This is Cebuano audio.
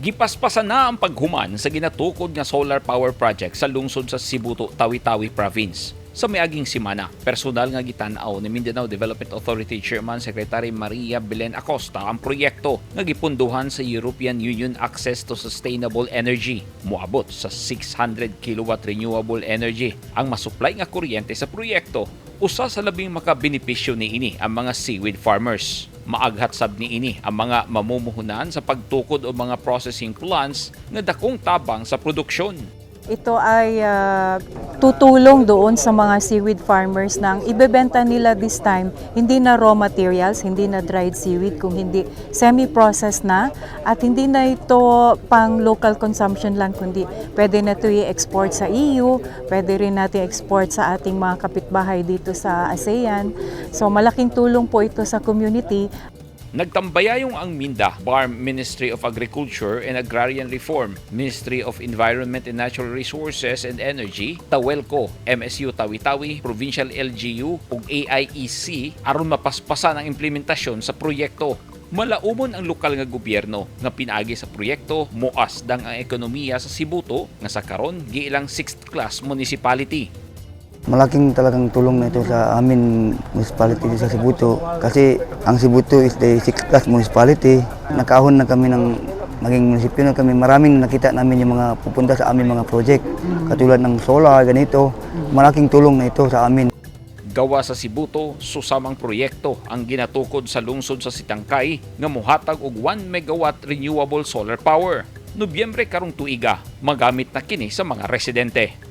Gipaspasan na ang paghuman sa ginatukod nga solar power project sa lungsod sa Sibutu, Tawi-Tawi Province. Sa miaging simana, personal nga gitan-aw ni Mindanao Development Authority Chairman Secretary Maria Belen Acosta ang proyekto nga gipunduhan sa European Union Access to Sustainable Energy. Moabot sa 600 kilowatt renewable energy ang masupply nga kuryente sa proyekto. Usa sa labing makabenepisyo niini ang mga seaweed farmers. Maaghat sab niini ang mga mamumuhunan sa pagtukod og mga processing plants nga dakong tabang sa produksyon. Ito ay tutulong doon sa mga seaweed farmers na ang ibebenta nila this time, hindi na raw materials, hindi na dried seaweed, kung hindi semi-processed na at hindi na ito pang local consumption lang, kundi pwede na ito i-export sa EU, pwede rin natin export sa ating mga kapitbahay dito sa ASEAN. So malaking tulong po ito sa community. Nagtambayayong ang MinDA, BARMM, Ministry of Agriculture and Agrarian Reform, Ministry of Environment and Natural Resources and Energy, Tawelco, MSU Tawi-Tawi, Provincial LGU ug AIEC aron mapaspasan ang implementasyon sa proyekto. Malaumon ang lokal nga gobyerno nga pinaagi sa proyekto moasdang ang ekonomiya sa Sibutu nga sa karon giilang 6th class municipality. Malaking talagang tulong na ito sa amin municipality sa Sibutu kasi ang Sibutu is the sixth class municipality. Nakaahon na kami ng maging munisipyo na kami. Maraming nakita namin yung mga pupunta sa aming mga project katulad ng solar, ganito. Malaking tulong na ito sa amin. Gawa sa Sibutu, susamang proyekto ang ginatukod sa lungsod sa Sitangkay nga mohatag og 1 megawatt renewable solar power. Nobyembre karong tuiga, magamit na kini sa mga residente.